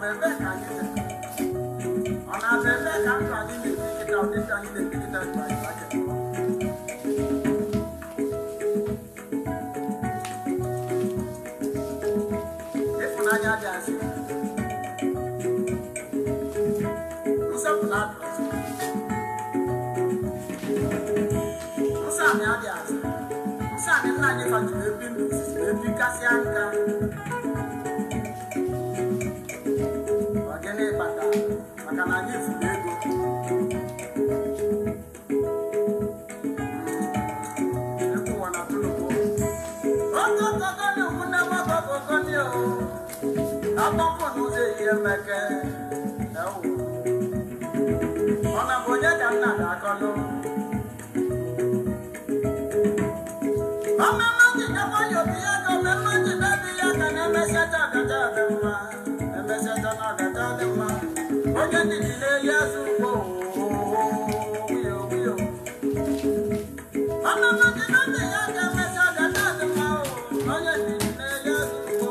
bụ ebe ka anyị dị? Ọ na-abụ ebe ka ndụ anyị na-ebi kịta, ụdị ndụ anyị na-ebi kịta jụ anyị aka? Ịfụnanya dị asị, nsọpụrụ adị asị, nsọ anị adị asị, nsọ anị nna anyị fajiri ebi ndụ izizi ebi kasịa nka. Ọ gịnị kpatara? Maka na anyị furu ego. Egwu ụwa na tụlụgbọ. Okokokoni ụmụnne m, okokokoni o. Agbapụ n'ụzọ ehihie mmeke. Ewu. Ọ na bụ onye ka nna ga-akọlụ? Ọmụmụ ji dọkwa ya obi ya ka ọmụmụ ji bebi ya ka na-emesịacha ọgacha dị mma. Emesịacha na ọgacha dị mma. Onye ndidi na-eli azụ ugbo. Wuyo, wuyo. Ọmụmụ ji bebi ya ka emesịa ọgacha dị mma o. Onye ndidi na-eli azụ ugbo.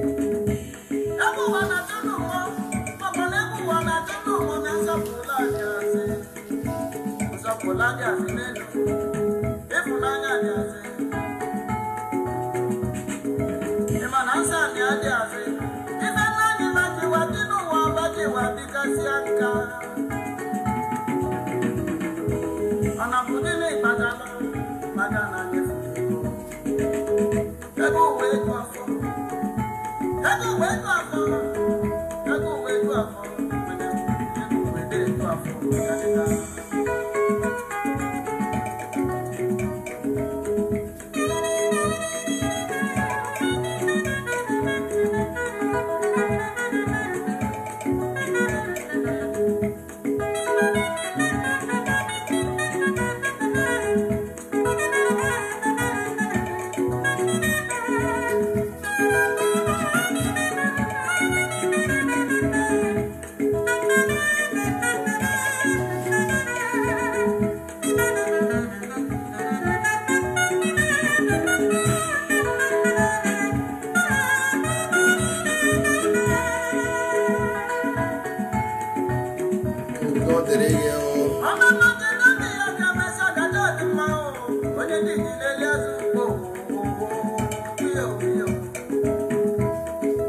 Egwu ụwa na-atụ n'ụmụ, maọbụ na egwu ụwa na-atụ n'ụmụ na nsọpụrụ adị asị. Nsọpụrụ adị asị n'elu. Ịfụnanya dị asị. Ị ma na nsọ anị adị asị. Ife nna anyị bajiwa dị n'ụwa bajiwa dịgasịa nka. Ọ na bụ gịnị kpatalụ maka na anyị furu ego? Ego ụwa eju afọ. Ego ụwa eju afọ. Ego ụwa eju afọ. Mana ego ụwa eju afọ. Ya dịka. Udo dịrị gị o. Ọmụmụ ji bebi ya ka emesịa ọgacha dị mma o. Onye ndidi na-eli azụ ugbo. Wuyo, wuyo.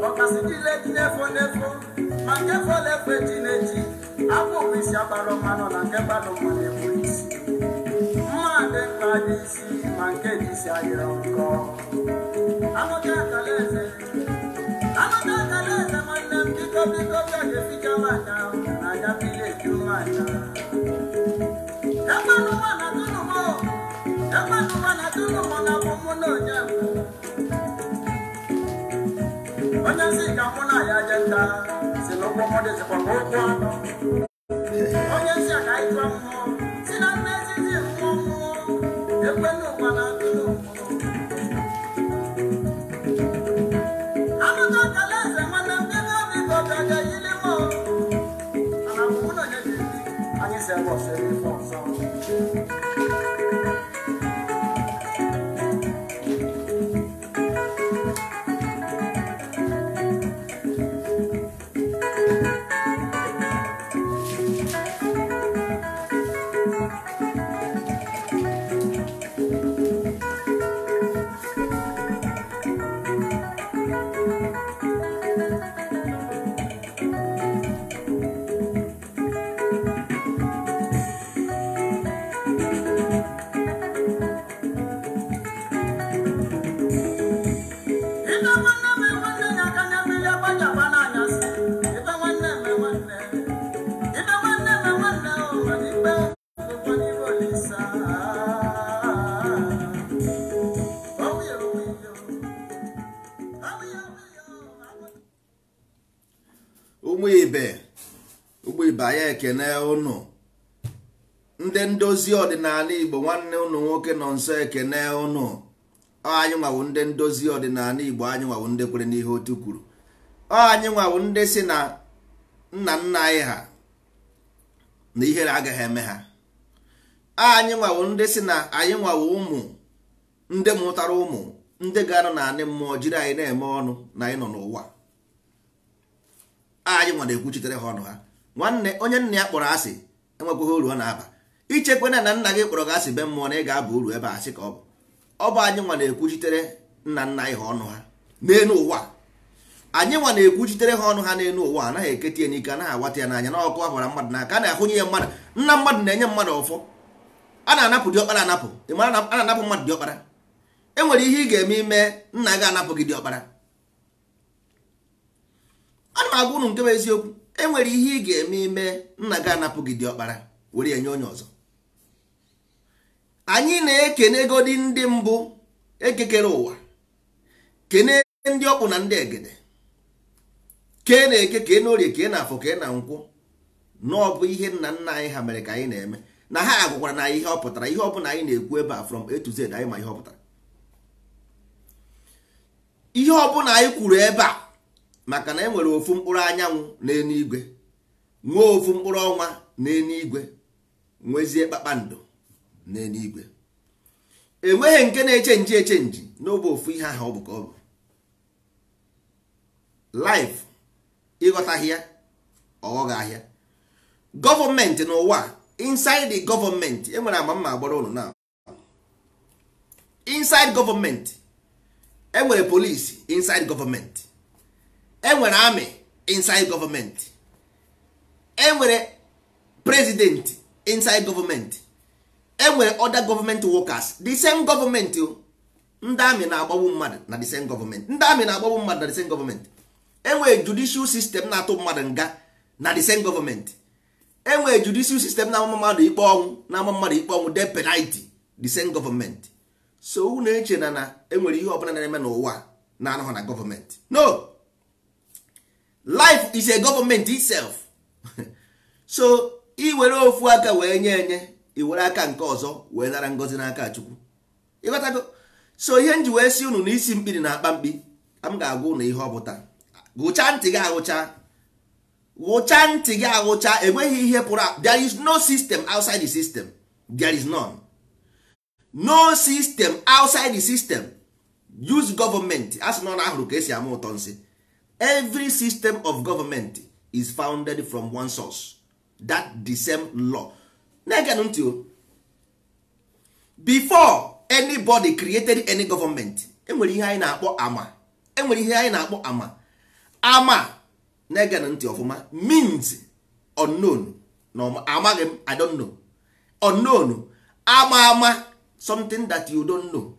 Ọkasị niile ji n'efo n'efo, ma nke fọlọ efe ji n'eji. Akwụ bụ isi agbara mmanụ na nke gbalụ mmanụ ebu isi. Mma dị mkpa dị isi, ma nke dị isi adịrọ nkọ. Anụta akala eze. Anụta akala eze nwanne m, biko biko bịa ga-eficha m anya, na anya mmiri eju m anya. Ekwenụ nwa na tụnụ m o. Ekwenụ nwa na tụnụ m na bụ mụ na onye mbụ. Onye nsị ka mụ na ya je nta, si na ụkwụ mụ dịzikwa ka ụkwụ anụ. Onye nsị a ka anyị tụọ mmụọ, si na nne ezizi mmụọ mmụọ. Ekwenụ ụwa na tụnụ m. Anụta akala eze nwanne m, biko biko bịa ga yili m o. Mana bụ mụ na onye ga-ebi, anyị si ebe ọsọ ebe ife ọzọ. Ibe nwanne m nwanne ya aka na mmiri agbaji agba n'anyasị. Ibe nwanne m nwanne. Ibe nwanne m nwanne o, mana ikpe bụkwa n'iru Olisa. Owiyo, owiyo. Owiyo, owiyo. Ụmụ ibe, ụmụ ibe, anyị ekene ụnụ ndị ndozi ọdịnala Igbo. Nwanne ụnụ nwoke nọ nso ekene ụnụ. Ọ anyị nwawu ndị ndozi ọdịnala Igbo, anyị nwawu ndị kwere n'ihe otu kwuru. Ọ anyị nwawu ndị si na nna nna anyị ha na ihere agaghị eme ha. Anyị nwawu ndị si na anyị nwawu ụmụ Ndị mụtara ụmụ, ndị ga-anọ n'anị mmụọ jiri anyị na-eme ọnụ na anyị nọ n'ụwa. Anyị nwa na-ekwuchitere ha ọnụ ha. Nwanne, onye nna ya kpọrọ asị enwekwaghị uru ọ na-aba. Ichekwana na nna gị kpọrọ gị asị be mmụọ na ị ga-aba uru ebe asị ka ọ bụ. Ọ bụ anyị nwa na-ekwuchitere nna nna anyị ha ọnụ ha n'elu ụwa. Anyị nwa na-ekwuchitere ha ọnụ ha n'elu ụwa. Anaghị eketi ya n'ike, anaghị awata ya n'anya na ọkụ ahụra mmadụ n'aka, a na-ahụnye ya mmadụ. Nna mmadụ na-enye mmadụ ọfọ. A na-anapụ diọkpara anapụ. Ị mara na a na-anapụ mmadụ diọkpara? E nwere ihe ị ga-eme ime nna gị anapụ gị diọkpara. Ana m agwa unu nke bụ eziokwu. E nwere ihe ị ga-eme ime nna gị anapụ gị diọkpara were ya nye onye ọzọ. Anyị na-ekenegodi ndị mbụ ekekere ụwa, kene ndị ọkpụ na ndị egede, kee na eke, kee na orie, kee na afọ, kee na nkwụ. Na ọ bụ ihe nna nna anyị ha mere ka anyị na-eme, na ha agwakwara na ihe ọ pụtara. Ihe ọ bụla anyị na-ekwu ebe a from A to Z, anyị ma ihe ọ pụtara. Ihe ọ bụla anyị kwuru ebe a, maka na e nwere ofu mkpụrụ anyanwụ n'eluigwe, nwee ofu mkpụrụ ọnwa n'eluigwe, nwezie kpakpando n'eluigwe. Enweghị nke na-echenji echenji n'obe ofu ihe ahụ ọ bụ ka ọ bụ life. Ịghọtaghị ya, ọghọghị ahịa gọọmenti n'ụwa. Inside the government, enwere ama mma agbara ụnụ na inside government enwere police, inside government enwere army, inside government enwere president, inside government enwere other government workers. The same government o. Ndị army na-agbagbu mmadụ na the same government. Ndị army na-agbagbu mmadụ na the same government. Enwere judicial system na-atụ mmadụ nga na the same government. Enwere judicial system na-ama mmadụ ikpe ọnwụ, na-ama mmadụ ikpe ọnwụ, death penalty, the same government. So unu eche na enwere ihe ọbụla na-eme n'ụwa na-anọghị na gọọmenti? No, life is a government itself. So i were ofu aka wee nye enye, i were aka nke ọzọ wee nara ngọzi n'aka Chukwu. Ịghọtago? So ihe nji wee si unu na isi mkpiri na-akpa mkpi, m ga-agwa unu ihe ọ bụ taa. Gụchaa ntị gị agụcha, gụchaa ntị gị agụcha. Enweghị ihe pụrụ. There is no system outside the system. There is none, no system outside the system. Use government as nọ na ahụrụ ka esi ama ụtọ nsị. Every system of government is founded from one source, that the same law. Na-egenụ ntị o. Before anybody created any government, enwere ihe anyị na-akpọ ama. Enwere ihe anyị na-akpọ ama. Ama, na-egenụ ntị ọfụma, means unknown. Na amaghị m, I don't know, unknown, ama ama, something that you don't know.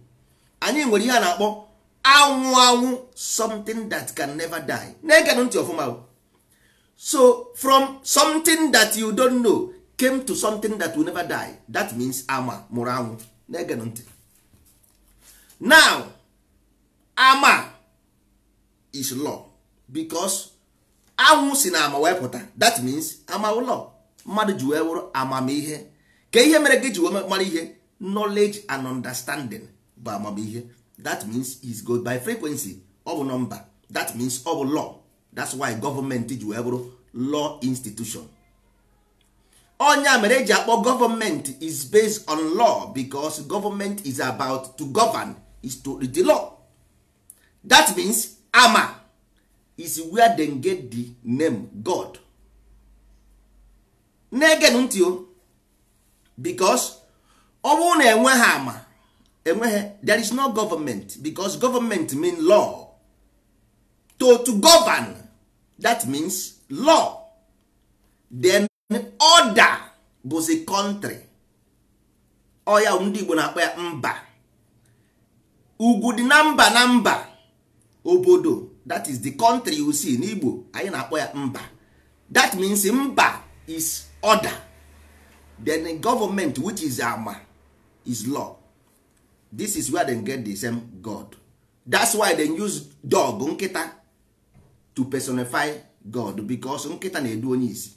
Anyị nwere ihe a na-akpọ anwụ anwụ, something that can never die. Na-egenụ ntị ọfụma o. So from something that you don't know came to something that will never die. That means ama mụrụ anwụ. Na-egenụ ntị now. Ama is law because anwụ si na ama wee pụta. That means ama wụ law. Mmadụ ji wee wụrụ amamihe ka ihe mere gị ji wee mara ihe. Knowledge and understanding bụ amamihe. That means is go by frequency. Ọ bụ number. That means ọ bụ law. That's why government ji wee bụrụ law institution. Onya mere eji akpọ government is based on law, because government is about to govern, is to the law. That means ama is where they get the name God. Na-egen ntị o, because ọ bụrụ na enweghị ama, enweghị, there is no government, because government mean law, to govern. That means law. Then order bụzi country. Ọ ya ndị Igbo na-akpọ ya mba. Ugwu dị na mba, na mba obodo. That is the country you see. N'Igbo anyị na-akpọ ya mba. That means mba is order. Then government, which is ama, is law. This is where they get the same God. That's why they use dog, nkịta, to personify God, because nkịta na-edu onye isi.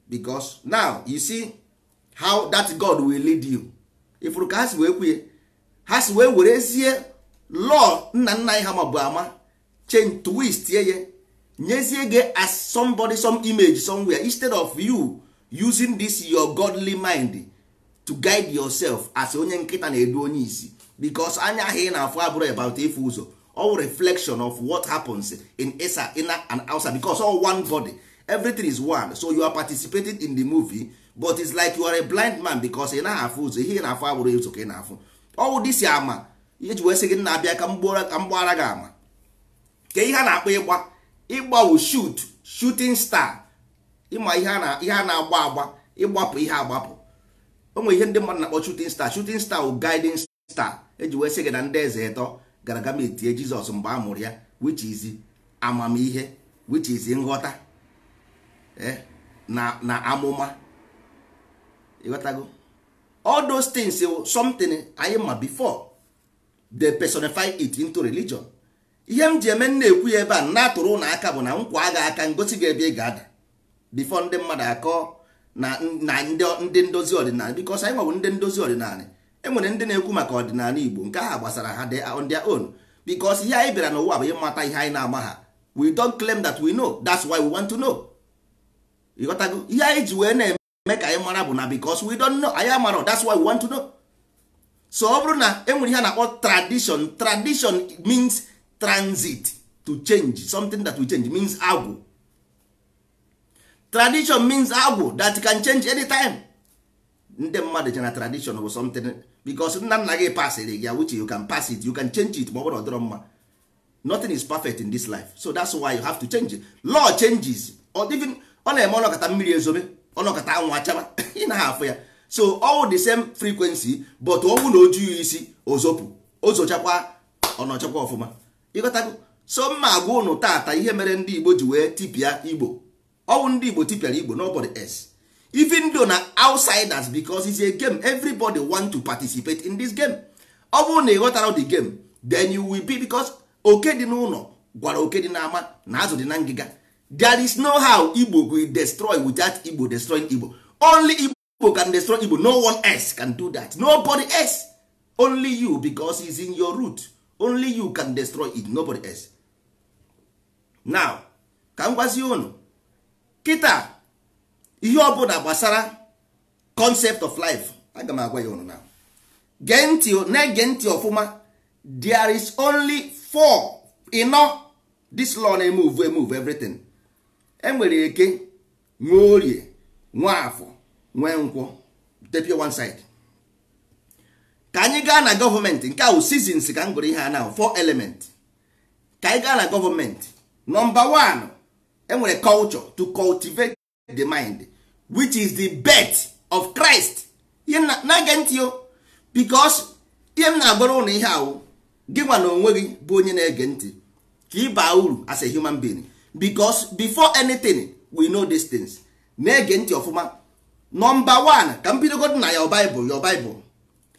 Because now you see how that God will lead you. Ifuru ka ha si wee kwuye, ha si wee werezie law nna nna anyị ha ma bụ ama, change, twist ye, nyezie gị as somebody, some image somewhere, instead of you using this your godly mind to guide yourself as onye nkịta na-edu onye isi. Because anya ahụ ị na-afụ abụrụ about ịfụ ụzọ, all reflection of what happens in isa, inner and outside, because all one body, everything is one. So you are participating in the movie, but it's like you are a blind man, because ị naghị afụ ụzọ. Ihe ị na-afụ abụrụ ụzọ ka ị na-afụ. Ọwụ dịsi ama ihe ji wee sị gị na-abịa ka m gbara gị ama ka ihe a na-akpọ ịgba ịgba wụ shoot, shooting star. Ịma ihe a na-agba agba, ịgbapụ ihe agbapụ. O nwere ihe ndị mmadụ na-akpọ shooting star. Shooting star wụ guiding star. Eji wee sị gị na ndị eze ịtọ gara aga metie Jizọs mgbe a mụrụ ya, which is amamihe, which is nghọta na amụma. Ịghọtago? All those things something anyị ma before they personify it into religion. Ihe m ji eme na-ekwu ya ebe a na-atụrụ ụlọ aka bụ na nkwa agha aka ngosi gị ebe ị ga-ada before ndị mmadụ akọ na ndị ndozi ọdịnala, because anyị nwebụ ndị ndozi ọdịnala. E nwere ndị na-ekwu maka ọdịnala Igbo, nke ahụ gbasara ha, they are on their own, because ihe anyị bịara n'ụwa bụ ịmata ihe anyị na-ama ha. We don't claim that we know, that's why we want to know. Ịghọtago? Ihe anyị ji wee na-eme ka anyị mara bụ na because we don't know, anyị amara, that's why we want to know. So ọ bụrụ na e nwere ihe a na-akpọ tradition, tradition means transit to change something that will change, means agwụ. Tradition means agwụ that can change anytime. Ndị mmadụ je na tradition bụ something because nna nna gị pasịrị gị, which you can pass it, you can change it, ma ọ bụrụ ọ dịrọ mma. Nothing is perfect in this life, so that's why you have to change it. Law changes, or even ọ na-eme ọnọkọta mmiri ezobe, ọnọkọta anwụ achaba, ị naghị afụ ya. So all the same frequency, but ọnwụ na oju ya isi ozopụ ozochakwa, ọnọchakwa ọfụma. Ịghọtago? So mma agwa ụnụ tata ihe mere ndị Igbo ji wee tipịa Igbo. Ọwụ ndị Igbo tipịara Igbo, nobody else, even though na outsiders, because it's a game, everybody want to participate in this game. Ọ bụrụ na ị ghọtara the game, then you will be, because oke dị n'ụlọ gwara oke dị n'ama na azụ dị na ngịga. There is no how Igbo will destroy without Igbo destroying Igbo. Only Igbo can destroy Igbo, no one else can do that, nobody else, only you, because it's in your root. Only you can destroy it, nobody else. Now ka m gwazie unu kịta ihe ọbụla gbasara concept of life, aga m agwa ya unu now. Gee ntị, na-ege ntị ọfụma. There is only four ịnọ this law na-emove, emove everything. Enwere eke, nwee orie, nwee afọ, nwee nkwọ. Depie one side ka anyị gaa na gọọmenti. Nke ahụ seasons ka m gụrụ ihe a na four element. Ka anyị gaa na gọọmenti. Number one, enwere culture to cultivate the mind, which is the birth of Christ. Ihe na-ege ntị o, because ihe m na-agwara ụnụ ihe ahụ, gị nwa na onwe gị bụ onye na-ege ntị, ka ị baa uru as a human being, because before anything we know these things. Na-ege ntị ọfụma. Number one, ka m bidogodo na your Bible. Your Bible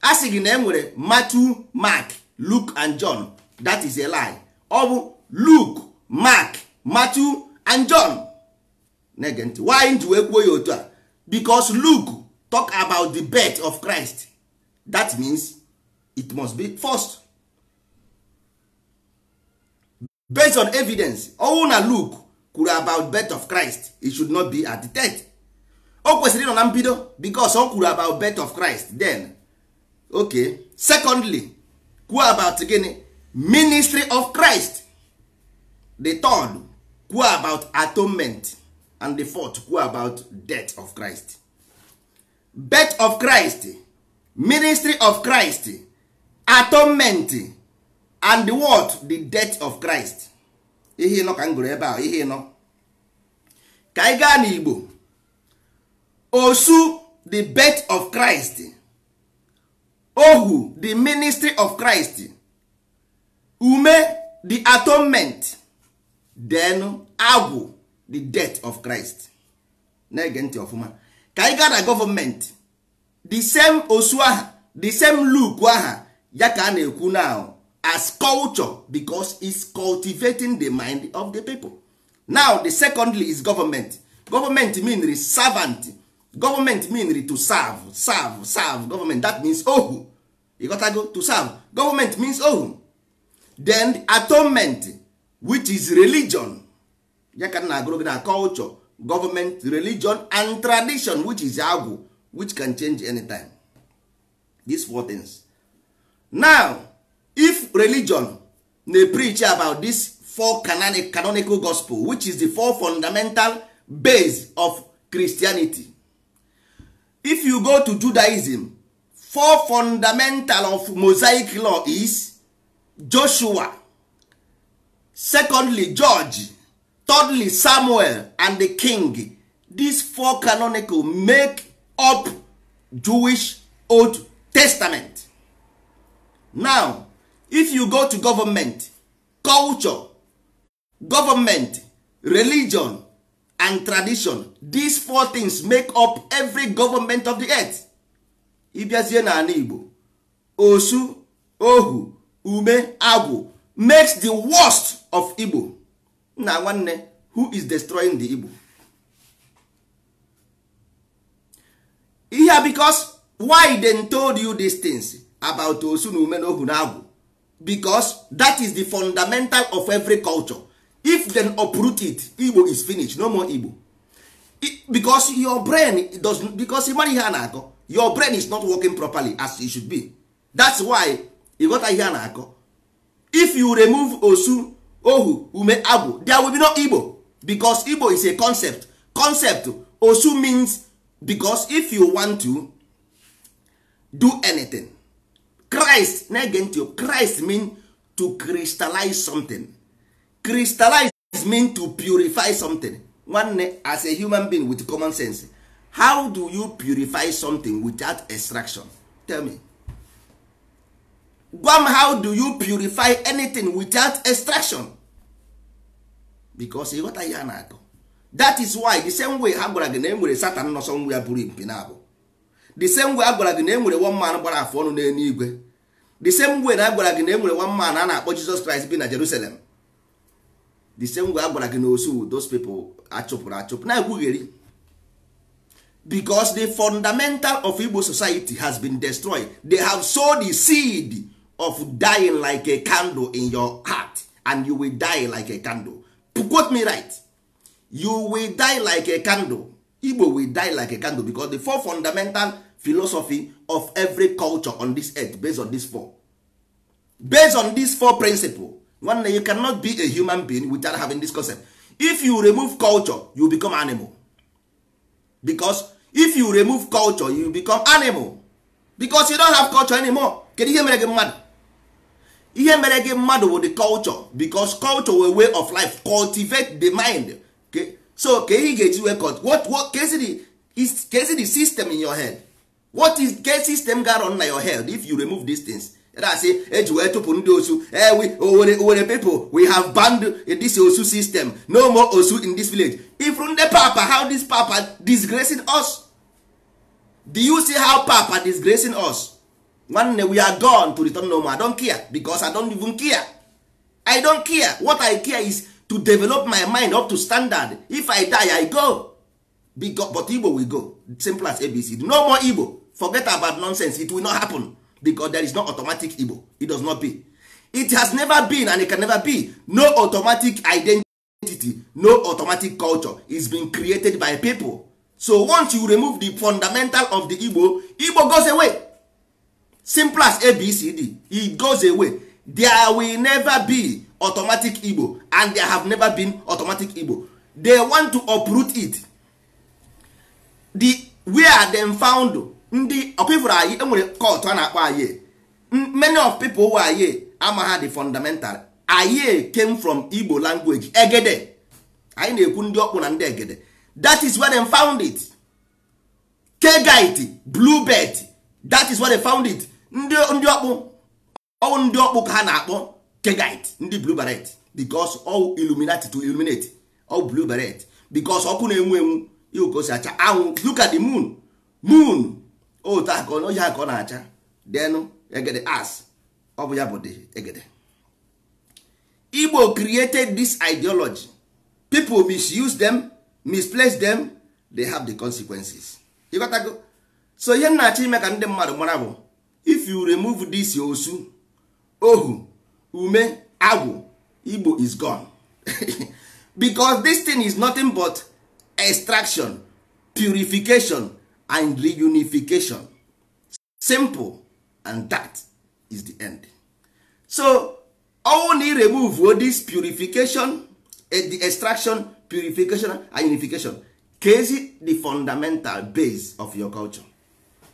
a sị gị na e nwere Matthew, Mark, Luke and John. That is a lie. Ọ bụ Luke, Mark, Matthew and John. Na-ege ntị. Why ji wee kwuo ya otu a? Because Luke talk about the birth of Christ. That means it must be first based on evidence. Ọwụ na Luke kwuru about birth of Christ, it should not be at the death. O kwesịrị ịnọ na mbido, because ọ kwuru about birth of Christ. Then okay, secondly, kwuo about gịnị? Ministry of Christ. The third, kwuo about atonement. And the fourth, kwuo about death of Christ. Birth of Christ, ministry of Christ, atonement and the what? The death of Christ. Ihe ịnọ ka m gụrụ ebe a, ihe ịnọ. Ka anyị gaa n'Igbo. Osu, the birth of Christ. Ohu, the ministry of Christ. Ume, the atonement. Then agwụ, the death of Christ. Na-ege ntị ọfụma. Ka anyị gaa na gọọmenti. The same osu aha, the same Luke aha ya ka a na-ekwu now as culture, because it's cultivating the mind of the people. Now the secondly is government. Government mean servant. Government mean to serve, serve, serve. Government, that means ohu. You gotta go to serve. Government means ohu. Then atonement, which is religion, ya ka na agụrụ gị na culture, government, religion and tradition, which is agwụ, which can change anytime. These four things. Now if religion na preach about this four canonical gospel, which is the four fundamental base of Christianity. If you go to Judaism, four fundamental of Mosaic law is Joshua, secondly George, thirdly Samuel, and the king. These four canonical make up Jewish Old Testament. Now if you go to government, culture, government, religion and tradition, these four things make up every government of the earth. Ịbịazie n'ala Igbo, osu, ohu, ume, agwụ makes the worst of Igbo. Nna nwanne, who is destroying the Igbo? Ihe because why they told you these things about osu na ume na ohu na agwụ? Because that is the fundamental of every culture. If then uproot it, Igbo is finished, no more Igbo. Because your brain doesn't, because ịmara ihe a na-akọ, your brain is not working properly as it should be. That's why you got ihe a na-akọ. If you remove osu, ohu, ume, agwụ, there will be no Igbo, because Igbo is a concept. Concept osu means, because if you want to do anything, Christ na-ege ntị, Christ mean to crystallize something. Crystallize mean to purify something. Nwanne, as a human being with common sense, how do you purify something without extraction? Tell me. Gwa m, how do you purify anything without extraction? Because ịghọta ihe a na-akọ. That is why the same way ha gwara gị na e nwere Satan nọ somewhere buru mpi na abụ, the same way a gwara gị na e nwere one man gbara afọ ọnụ n'eluigwe, the same way na a gwara gị na e nwere one man a na-akpọ Jesus Christ bi na Jerusalem, the same way a gwara gị na osu those people achụpụrụ achụpụ na-ekwugheri. Because the fundamental of Igbo society has been destroyed. They have sowed the seed of dying like a candle in your heart, and you will die like a candle. Quote me right, you will die like a candle. Igbo will die like a candle, because the four fundamental philosophy of every culture on this earth based on this four, based on this four principle. Nwanne, you cannot be a human being without having this concept. If you remove culture, you become animal. Because if you remove culture, you become animal. Because you don't have culture anymore. Kedu ihe mere gị mmadụ? Ihe mere gị mmadụ bụ the culture, because culture were way of life, cultivate the mind. Okay? So ka ihe ga-eji wee what kesi the system in your head? What is ke system ga run na your head if you remove these things? That's eji wee tụpụ ndị osu. Owere people, we have banned this osu system, no more osu in this village. If from the papa, how this papa disgracing us? Do you see how papa disgracing us? Nwanne, we are gone to return no more. I don't care, because I don't even care. I don't care. What I care is to develop my mind up to standard. If I die, I go. Because, but Igbo will go. Simple as ABC. No more Igbo. Forget about nonsense. It will not happen, because there is no automatic Igbo. It does not be. It has never been, and it can never be. No automatic identity, no automatic culture. It's been created by people. So once you remove the fundamental of the Igbo, Igbo goes away. Simple as ABCD. It goes away. There will never be automatic Igbo, and there have never been automatic Igbo. They want to uproot it. The where them found ndị ọkwa anyị enwere cult a na-akpọ aye. Many of people who are aye amagha the fundamental. Aye came from Igbo language, egede. Anyị na-ekwu ndị ọkpụ na ndị egede. That is where they found it. Kegite, blue belt, that is where they found it. Ndị ọkpụ, ọwụ ndị ọkpụ ka ha na-akpọ kegite, ndị blue beret, because all illuminati to illuminate, all blue beret, because ọkụ na-enwu enwu ihe ka o si acha anwụ. Look at the moon, moon otu a ka ọ ihe a ka ọ na-acha. Then egede as ọ bụ ya bụ the egede. Igbo created this ideology. People misuse them, misplace them, they have the consequences. You got to go. So ihe nna-achọ ime ka ndị mmadụ mara bụ, if you remove this osu, ohu, ume, agwụ, Igbo is gone. Because this thing is nothing but extraction, purification and reunification. Simple and that. is the end. So ọnwụ na i remove this purification, the extraction, purification and unification, kezi the fundamental base of your culture.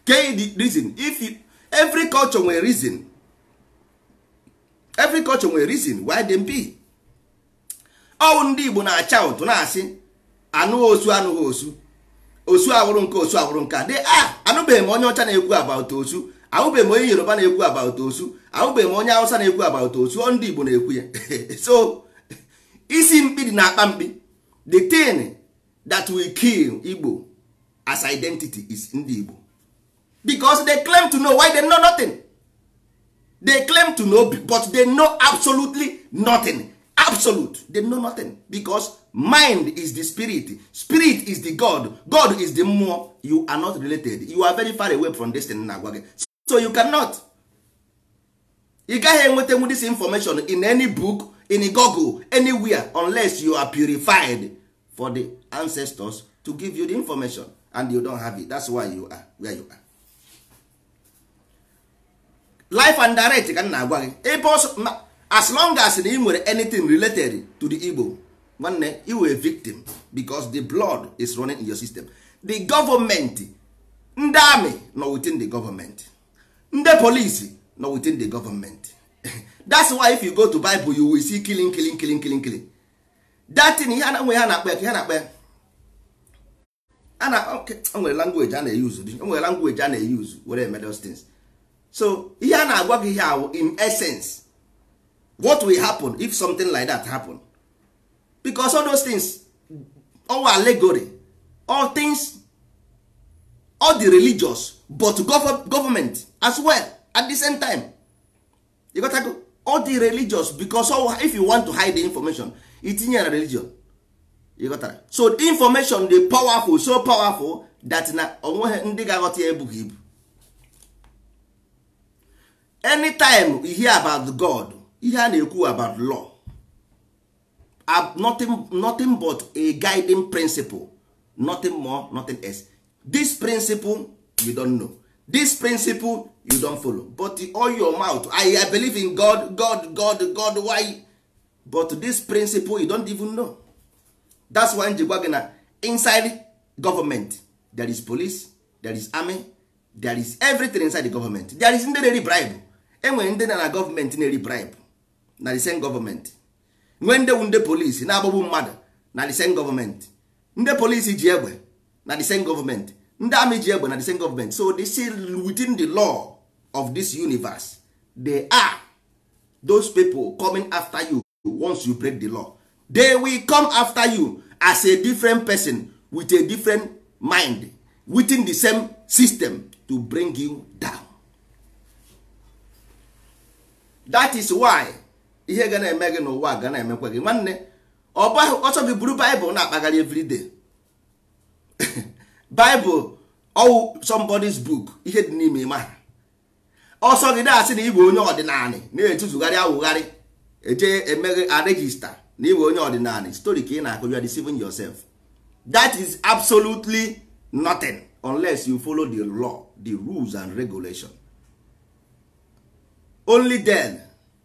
Ke the reason. If you, every culture nwere reason, every culture nwere reason why them be. Ọwụ ndị Igbo na-acha ụtụ na-asị anụghị osu, anụghị osu, osu awụrụ nke, osu awụrụ nke a. Anụbeghị m onye ọcha na-ekwu about osu, ahụbeghị m onye Yoruba na-ekwu about osu, ahụbeghị m onye Hausa na-ekwu about osu. Ọ ndị Igbo na-ekwu ya. So isi mkpi dị na-akpa mkpi. The thing that will kill Igbo as identity is ndị Igbo, because they claim to know why they know nothing. They claim to know, but they know absolutely nothing. Absolute, they know nothing, because mind is the spirit, spirit is the God, God is the mmụọ. You are not related, you are very far away from this thing na-agwa gị. So you cannot, ị gaghị enwetanwu this information in any book, in Google, anywhere, unless you are purified for the ancestors to give you the information, and you don't have it. That's why you are where you are. Life and direct ka m na-agwa gị. Ebe ọsọ, as long as na ị nwere anything related to the Igbo, nwanne, you were a victim, because the blood is running in your system. The government, ndị army nọ within the government, ndị police nọ within the government. That's why if you go to Bible, you will see killing, killing, killing, killing, killing. That thing, ihe a na akpa ya, ihe a na-akpa ya, a na o nwere language a na-use, o nwere language a na-use were eme those things. So ihe a na-agwa gị ihe ahụ, in essence, what will happen if something like that happen? Because all those things, all allegory, all things, all the religious, but government as well at the same time. You got to go all the religious, because all, if you want to hide the information, itinye na religion. You got that? So the information dey powerful, so powerful that na onweghị ndị ga-aghọta ya ebughị ibu. Anytime you hear about God, ihe a na-ekwu about law, nothing, nothing but a guiding principle, nothing more, nothing else. This principle you don't know, this principle you don't follow, but all your mouth, I believe in God, God, God, God, why? But this principle you don't even know. That's why njikwa gị na inside government there is police, there is army, there is everything inside the government. There is ndị na-eri bribe. Enwere ndị na gọọmenti na-eri bribe na the same government. Nwee ndị wu ndị polisi na-agbagbu mmadụ na the same government. Ndị polisi ji egbe na the same government. Ndị army ji egbe na the same government. So this is within the law of this universe. They are those people coming after you. Once you break the law, they will come after you as a different person with a different mind, within the same system, to bring you down. That is why ihe ga na-eme gị n'ụwa ga na-emekwa gị, nwanne. Ọsọ gị buru Bible na-akpagharị everyday. Bible ọwụ somebody's book, ihe dị n'ime ịma. Ọsọ gị na-asị na igwe onye ọdịnala na-etuzugharị awụgharị, eje emeghe a register na igwe onye ọdịnala, story ka ị na-akụ. You are deceiving yourself. That is absolutely nothing unless you follow the law, the rules and regulation. Only then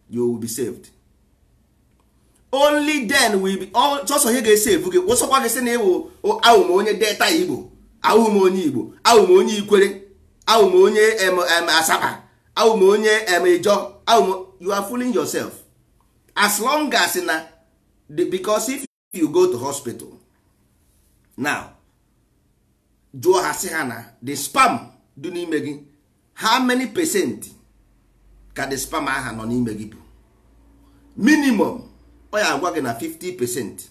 you will be saved. Only then will be sọsọ ihe ga-esave gị. Wụsọkwa gị sị na ịwụ ahụ m onye Delta Igbo, ahụ m onye Igbo, ahụ m onye Ikwere, ahụ m onye Asaba, ahụ m onye Ijọ, ahụ m, you are fooling yourself. As long as na the, because if you go to hospital now, jụọ ha sị ha na the sperm dị n'ime gị, how many percent ka the sperm aha nọ n'ime gị bụ? Minimum ọ ya agwa gị na 50%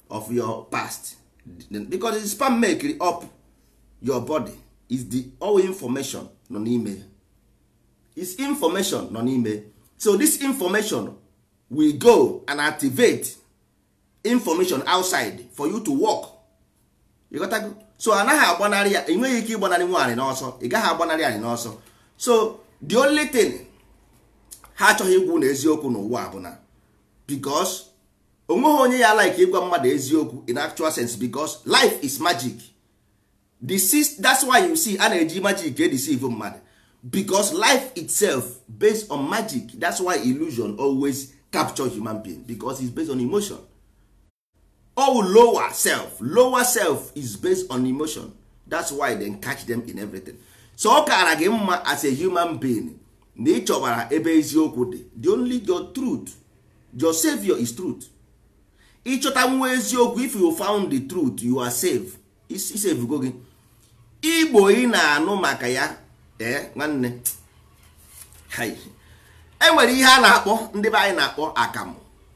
of your past, because the sperm make up your body is the all information nọ n'ime, is information nọ n'ime. So this information will go and activate information outside for you to work. You got to go. So anaghị agbanarị ya. Enweghị ike ịgbanarị nwaanyị n'ọsọ, ị gaghị agbanarị anyị n'ọsọ. So the only thing ha achọghị ikwu na eziokwu n'ụwa bụ na because onweghị onye ya like ịgwa mmadụ eziokwu in actual sense, because life is magic. This is, that's why you see a na-eji magic e deceive mmadụ. Because life itself based on magic. That's why illusion always capture human being, because it's based on emotion. All lower self, lower self is based on emotion. That's why they catch them in everything. So ọ kara gị mma as a human being na ị chọbara ebe eziokwu dị. The only your truth, your savior is truth. Ịchọta nwa eziokwu, if you found the truth, you are safe. Isave go gị. Igbo ị na-anụ maka ya, ee nwanne, hai, e nwere ihe a na-akpọ, ndị be anyị na-akpọ akamụ.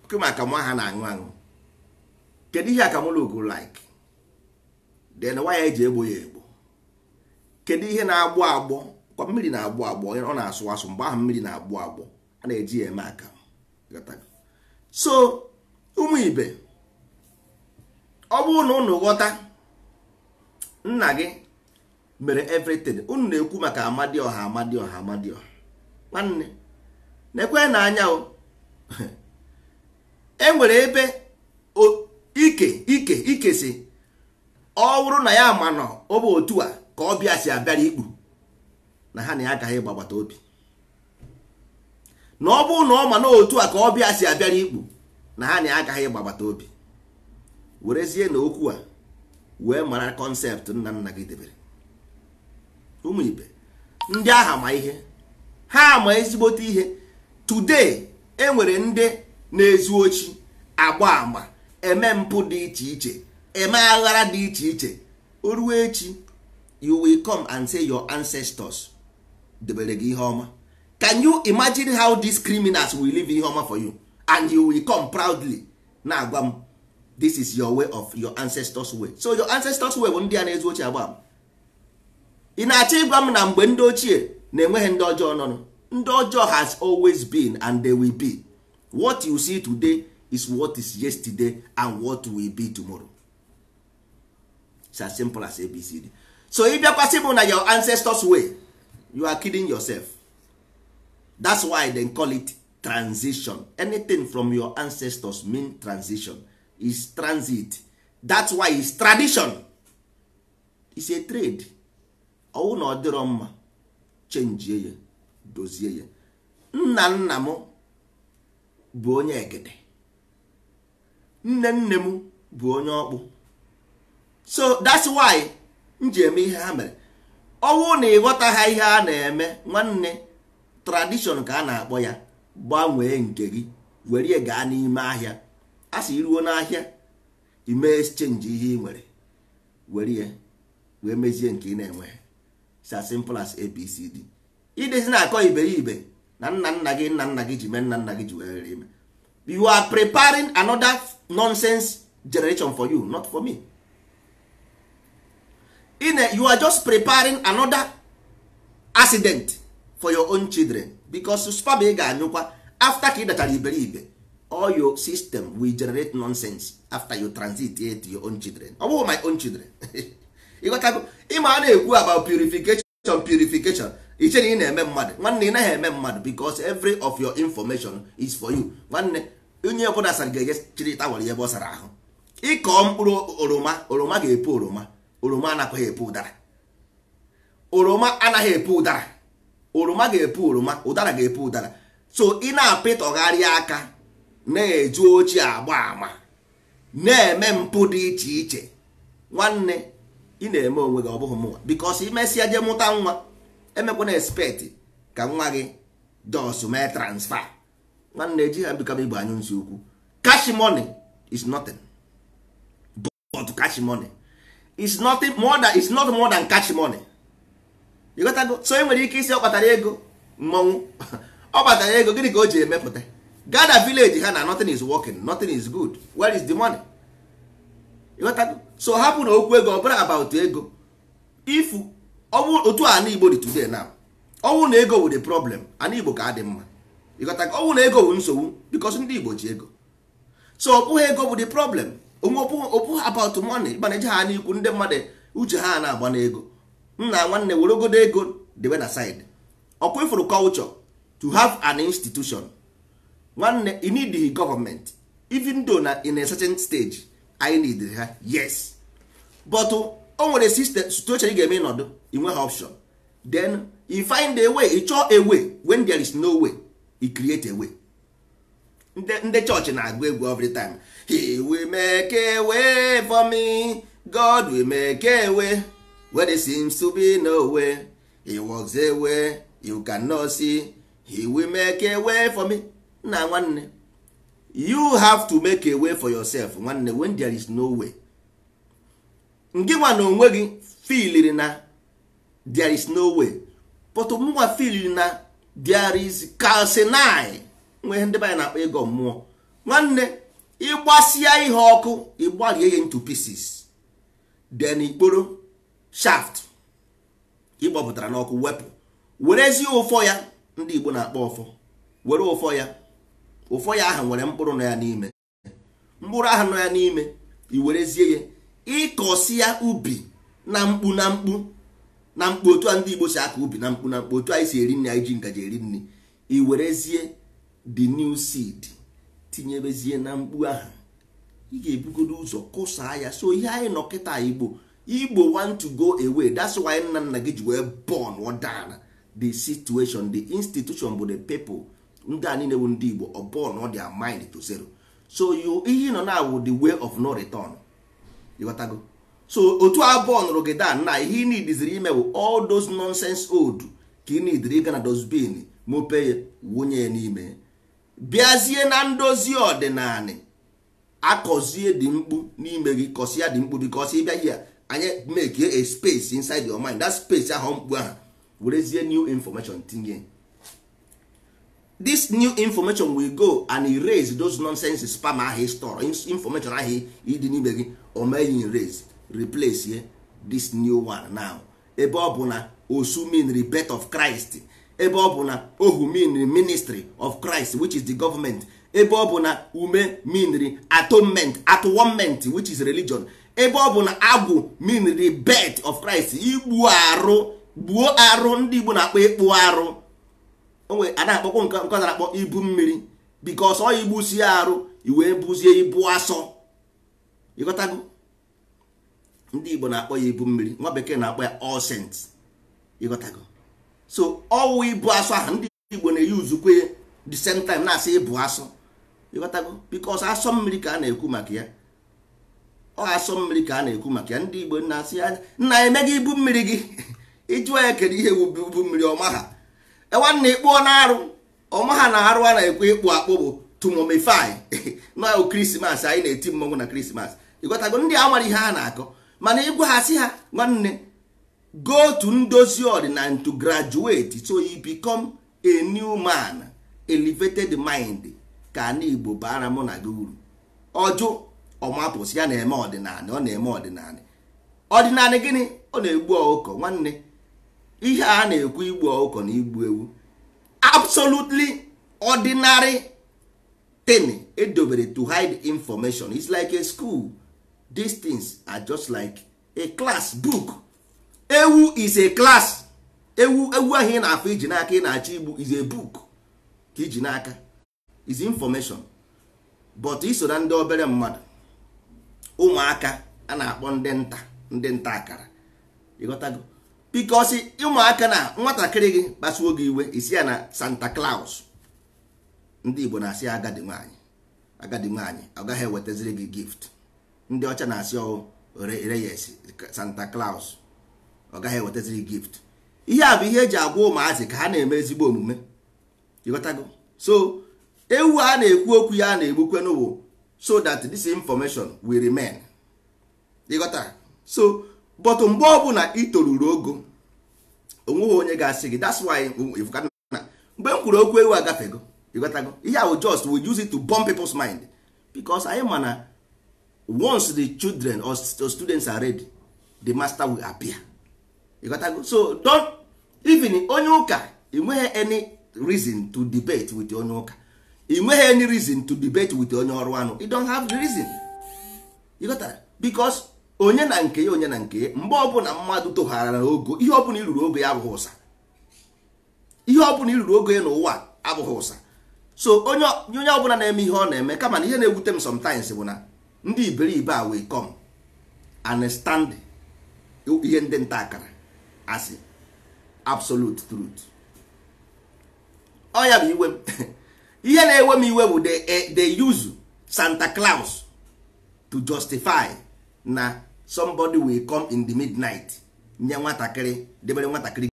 Kema akamụ aha na-aṅụ aṅụ, kedu ihe akamụ look like? Then why eji egbo ya egbo? Kedu ihe na-agbọ agbọ? Kwa mmiri na-agbọ agbọ, ọ na-asụ asụ. Mgbe ahụ mmiri na-agbọ agbọ, a na-eji ya eme akamụ. So ụmụ ibe, ọ bụrụ na unu ghọta nna gị mere everything unu na-ekwu maka Amadioha, Amadioha, Amadioha, nwanne, na-ekwe n'anya o. E nwere ebe ike ike ike si ọ bụrụ na ya ma nọ ọ bụ otu a ka ọ bịa si abịara ikpu na ha na ya agaghị ịgba agbata obi, na ọ bụrụ na ọ ma na otu a ka ọ bịa si abịara ikpu na ha na ya agaghị ịgba agbata obi. Werezie na okwu a wee mara concept nna nna gị debere. Ụmụ ibe, ndị agha ma ihe ha ma ezigbote ihe. Today enwere ndị na-ezu ochi, agba ama, eme mpụ dị iche iche, eme aghara dị iche iche. O ruo echi, you will come and say your ancestors debere gị ihe ọma. Can you imagine how these criminals will leave ihe ọma for you, and you will come proudly na-agwa m this is your way of your ancestors' way? So your ancestors' way bụ ndị a na-ezu ochi, agba ama. Ị na-achọ ịgwa m na mgbe ndị ochie na-enweghị ndị ọjọọ nọ? Ndị ọjọọ has always been and they will be. What you see today is what is yesterday and what will be tomorrow. It's as simple as ABCD. So ị bịakwasị bụ na your ancestors' way, you are kidding yourself. That's why they call it transition. Anything from your ancestors mean transition, is transit. That's why it's tradition, it's a trade. Ọwụ na ọ dịrọ mma, chenjie ya, dozie ya. Nna nna m bụ onye egede, nne nne m bụ onye ọkpụ. So that's why m ji eme ihe ha mere. Ọwụ na ịghọta ha ihe a na-eme, nwanne, tradition ka a na-akpọ ya. Gbanwee nke gị, were gaa n'ime ahịa. A sị iruo n'ahịa, ime exchange ihe ị nwere, were ya wee mezie nke ị na-enwe. It's as simple as ABCD. Idezi na-akọ iberibe na nna nna gị, nna nna gị ji mee, nna nna gị ji were ime, you are preparing another nonsense generation for you, not for me. You are just preparing another accident for your own children, because sperm ị ga-anyụkwa after ka ị dachara iberibe, all your system will generate nonsense after you transit it to your own children. Ọ bụghị my own children. Ịghọtago? Ịma a na-ekwu about purification, purification, iche na ị na-eme mmadụ. Nwanne, ị naghị eme mmadụ, because every of your information is for you. Nwanne, onye ọbụla sara ga-eje chiri tawara ebe ọ sara ahụ. Ịkọọ mkpụrụ oroma, oroma ga-epu oroma. Oroma anakwaghị epu ụdara. Oroma anaghị epu ụdara. Oroma ga-epu oroma, ụdara ga-epu ụdara. So ị na-apịtọgharị aka, na-eju ochie, agba ama, na-eme mpụ dị iche iche, nwanne, ị na-eme onwe gị, ọ bụghị mụnwa. Because imesịa jee mụta nwa, emekwana expect ka nwa gị just mee transfer. Nwanne, eji ha mbikam igbo anyụ nsi ukwu. Cash money is nothing but cash money is nothing more than, is not more than cash money. You got go. So e nwere ike isi ọ kpatara ego mmọnwụ, ọ kpatara ego, gịnị ka o ji emepụta? Gaa village ha na nothing is working, nothing is good. Where is the money? You got go. So hapụ na okwu ego, ọ bụrụ about ego, if ọ bụ otu a na Igbo dị today now, ọ bụrụ na ego wụ the problem, ana Igbo ka adị mma. You got go. Ọ bụrụ na ego wụ nsogbu, because ndị Igbo ji ego. So ọ bụghị ego bụ the problem. Onwe ọ bụghị about money. Mana eji ha n'ikwu ndị mmadụ uche ha na-agba n'ego. Nna, nwanne, were ogodo ego debe na side. Ọkwa ifuru culture, to have an institution, nwanne, you need the government, even though na in a certain stage I need ha, yes, but o nwere system, situation ị ga-eme ịnọdụ inwe ha option. Then you find a way, you chọọ a way when there is no way, you create a way. Ndị chọọchị na-agụ egwu every time, he will make a way for me, God will make a way where there seems to be no way, he works a way you cannot see, he will make a way for me. Nna nwanne, you have to make a way for yourself. Nwanne, when there is no way, ngị nwa na onwe gị feeliri na there is no way, but mụnwa feeliri na there is calcinai. Nwe ihe ndị be anyị na-akpọ ịgọ mmụọ. Nwanne, ịgbasịa ihe ọkụ, ịgbarie ya into pieces, then ikporo shaft ịgbọpụtara n'ọkụ wepụ, werezie ụfọ ya, ndị Igbo na-akpọ ọfọ, were ụfọ ya. Ụfọ ya ahụ nwere mkpụrụ nọ ya n'ime, mkpụrụ ahụ nọ ya n'ime, i werezie ya ịkọsịa ubi na mkpu na mkpu na mkpu, otu a ndị Igbo si aka ubi na mkpu na mkpu, otu anyị si eri nri, anyị ji ngaji eri nri. I werezie the new seed tinyebezie na mkpu ahụ, ị ga-ebugodo ụzọ kụsaa ya. So ihe anyị nọ kịta, Igbo, Igbo want to go away. That's why nna nna gị ji wee burn down the situation, the institution bụ the people. Ndị a niile bụ ndị Igbo, ọ burn their mind to zero. So you, ihe nọ na wụ the way of no return. Ịghọtago? So otu a burnụrụ gị down na ihe ị nidiziri ime bụ all those nonsense old ka ị nidiri ịga na dustbin, mope ya, wụnye ya n'ime, bịazie na ndozi ọdịnala, akọzie dị mkpu n'ime gị, kọsịa dị mkpu, because ịbịa here, anyị make a space inside your mind. That space ahụ, mkpu ahụ, werezie new information tinye. This new information will go and erase those nonsense spam ahụ store information ahụ ịdị n'ime gị. O meghị erase, replace this new one now. Ebe ọ bụ na osu mean birth of Christ, ebe ọ bụ na ohu mean ministry of Christ, which is the government, ebe ọ bụ na ume mean atonement, atonement, which is religion, ebe ọ bụ na agwụ mean the birth of Christ, igbu arụ, gbuo arụ, ndị Igbo na-akpọ ịkpụ arụ, onwe a na-akpọkwa nke nke na-akpọ ibu mmiri, because ọ igbusie arụ, iwee buzie ibu asọ. Ịghọtago? Ndị Igbo na-akpọ ya ibu mmiri, nwa bekee na-akpọ ya all saints. Ịghọtago? So ọwụ ibu asọ ahụ ndị Igbo na-eyuzukwe the same time na-asị ịbụ asọ. Ịghọtago? Because asọ mmiri ka a na-ekwu maka ya, ọ asọ mmiri ka a na-ekwu maka ya. Ndị Igbo na-asị ya nna emega ibu mmiri gị. Ịjụọ ya kedu ihe bụ ibu mmiri, ọma ha nwanne ịkpụọ na arụ, ọma ha na arụ a na-ekwu ịkpụ akpụ bụ to mummify na Christmas, anyị na-eti mmọnwụ na Christmas. Ịghọtago? Ndị a mara ihe ha na-akọ, mana ịgwa ha sị ha, nwanne, go to ndozi ọdịnala to graduate so you become a new man, elevated mind, ka ana Igbo bara mụ na gị uru. Ọjụ ọmapụsị ya na-eme ọdịnala, ọ na-eme ọdịnala. Ọdịnala gịnị? Ọ na-egbu ọkụkọ. Nwanne, ihe a na-ekwu igbu ọkụkọ na igbu ewu, absolutely ordinary thing edobere to hide information. It's like a school. These things are just like a class book. Ewu is a class. Ewu, ewu ahụ ị na-afụ iji n'aka ị na-achọ igbu is a book ka iji n'aka, is information. But iso na ndị obere mmadụ, ụmụaka a na-akpọ ndị nta, ndị nta akara. Ịghọtago? Because ụmụaka na nwatakịrị gị kpasuo gị iwe, isi ya na Santa Claus, ndị Igbo na-asị agadi nwaanyị, agadi nwaanyị ọ gaghị ewetaziri gị gift. Ndị ọcha na-asị ọ reyes Santa Claus, ọ gaghị ewetaziri gift. Ihe a bụ ihe eji agwa ụmụazị ka ha na-eme ezigbo omume. Ịghọtago? So ewu a na-ekwu okwu ya a na-egbukwenụ bụ so that this information will remain. Ịghọtara? So but mgbe ọbụla ị toruru ogo, onweghị onye ga-asị gị. That's why mgbe m kwuru okwu ewu agafego. Ịghọtago? Ihe ahụ, just we use it to bomb people's mind, because anyị ma na once the children or students are ready, the master will appear. Ịghọtago? So don't even, onye ụka, ị nweghị any reason to debate with onye ụka, ị nweghị any reason to debate with onye ọrụ anụ. You don't have the reason. Ịghọtara? Because onye na nke ya, onye na nke ya, mgbe ọbụla mmadụ toghara ogo, ihe ọbụla iruru ogo ya abụghị ụsa. Ihe ọbụla iruru ogo ya n'ụwa abụghị ụsa. So onye, onye ọbụla na-eme ihe ọ na-eme, kama na ihe na-ewute m sometimes bụ na ndị iberibe a will come and stand ihe ndị nta akara asị. Absolute truth. Ọ ya bụ iwe m. Ihe na-ewe m iwe bụ they use Santa Claus to justify na somebody will come in the midnight nye nwatakịrị, debere nwatakịrị.